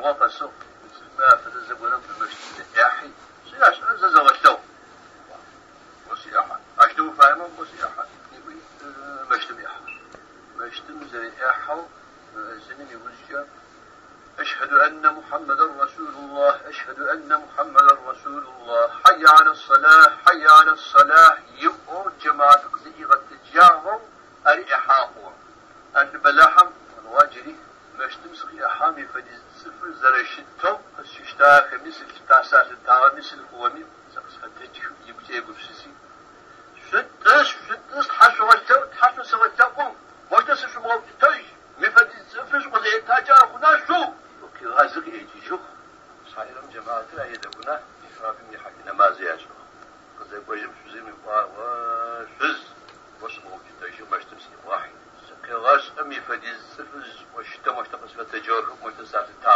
Игъо къэсыгъ, цӏыфмэ афэдэ зэгорэм мэщытым зэӏяхьи, сыд ашӏэрэр зэзэгъэлъэгъу. Кӏо сиӏахьэ. Ащтэу уфаемэ, кӏо сиӏахьэ. Иӏуи, мэщытым ехьэ. Мэщытым зэреӏяхьэу муӏэзыным иужькӏэ Эшхьэду эннэ Мухьэммэдэр Расулуллах, эшхьэду эннэ Мухьэммэдэр Расулуллах, хьайя аля сэлахь, хьайя аля сэлахь иӏоу джэмаатыр къызэӏигъэтэджагъэу ари ӏехьагъ хъугъэ. А лӏы бэлахьэм ыӏуагъ джыри мэщытым сыкъиӏэхьагъ мый фэдиз цӏыфыр зэрэщытэу къысщыщтахэми, сылъытагъэми, сыд хъугъэми сэ къысфэтэджых ыгукӏэ егупшыси. Шъутӏыс, шъутӏыс, Тхьэ шъугъэлъэӏу, Тхьэ шъосэгъэлъэӏу, мощтэу сышъумыгъэукӏытэжь, мый фэдиз цӏыфыр шъукъызэӏетаджэ ар хъуна шъу! Къигъази къиӏэкӏыжьыгъ. Шъхьаӏирэм джэмаатыр аедэӏуна, михрабым ихьэхи нэмазэ яшӏыгъ. Къызэкӏожьым шъузым ыӏуагъ, О, шъуз, о сымыгъэукӏытэжьыгъ, мэщытым сиӏуахь. Сыкъегъашӏэ мый фэдиз цӏыфыр зысӏощтэ, мощтэу къысфэтэджыгъэхэп, мощтэу салъытагъ.